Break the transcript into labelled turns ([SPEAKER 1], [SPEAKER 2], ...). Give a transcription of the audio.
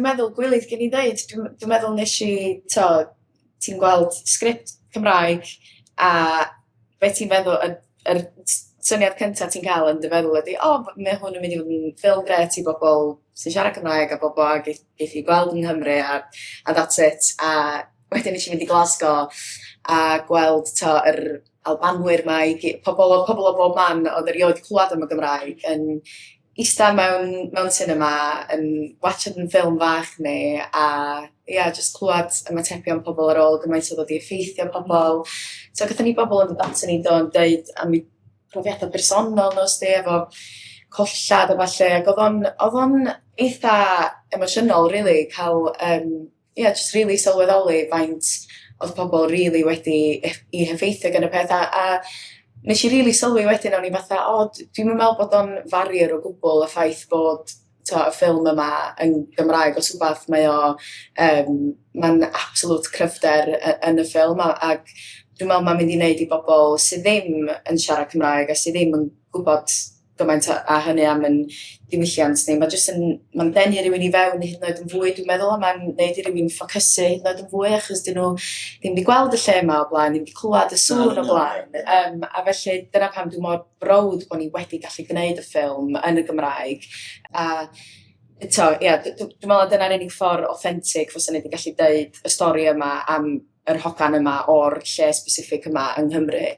[SPEAKER 1] Dwi'n meddwl gwilydd gen i ddeud, dwi'n meddwl nes i, t'o', ti'n gweld sgript Cymraeg a be' ti'n feddwl, yr syniad cynta ti'n ca'l yn dy feddwl ydi, o, mae hwn yn mynd i fod yn ffilm grêt i bobol sy'n siarad Cymraeg a bobol a geith 'i gweld yng Nghymru a that's it. A wedyn nesh i fynd i Glasgow a gweld, t'o', yr Albanwyr 'ma i pobol o bob man o'dd erioed 'di clwad am y Gymraeg yn ista mewn cinema yn watsiad 'yn ffilm fach ni a ia, jyst clwad ymatebion pobol ar ôl gymaint o'dd o 'di effeithio pobol. So gathon ni bobol yn dod aton ni do yn deud am 'u profiada personol nhw 'sti efo collad a ballu, ag o'dd o'n eitha emosiynol rili ca'l ia, jyst rili sylweddoli faint o'dd pobol rili wedi 'u heffeithio gan y peth a nes i rili sylwi wedyn, o'n i fatha, o, dwi'm yn me'wl bod o'n farrier o gwbwl y ffaith bod, t'o', y ffilm yma yn Gymraeg os wbath mae o ma'n absolute cryfder yn y ffilm ag dwi'n me'wl ma'n mynd i neud i bobol sydd ddim yn siarad Cymraeg a sydd ddim yn gwbod gymaint a hynny am 'yn diwylliant ni, ma' jyst yn, ma'n denu rywun i fewn hyd yn oed yn fwy, dwi'n meddwl, a ma'n neud i rywun ffocysu hyd yn oed yn fwy achos 'dyn nhw ddim 'di gweld y lle yma o blaen, ddim 'di clwad y sŵn o blaen. A felly dyna pam dwi mor browd bo' ni wedi gallu gneud y ffilm yn y Gymraeg. A eto, ia, dwi'n meddwl dyna'r unig ffordd authentic fysan ni wedi gallu deud y stori yma am yr hogan yma o'r lle specific yma yng Nghymru.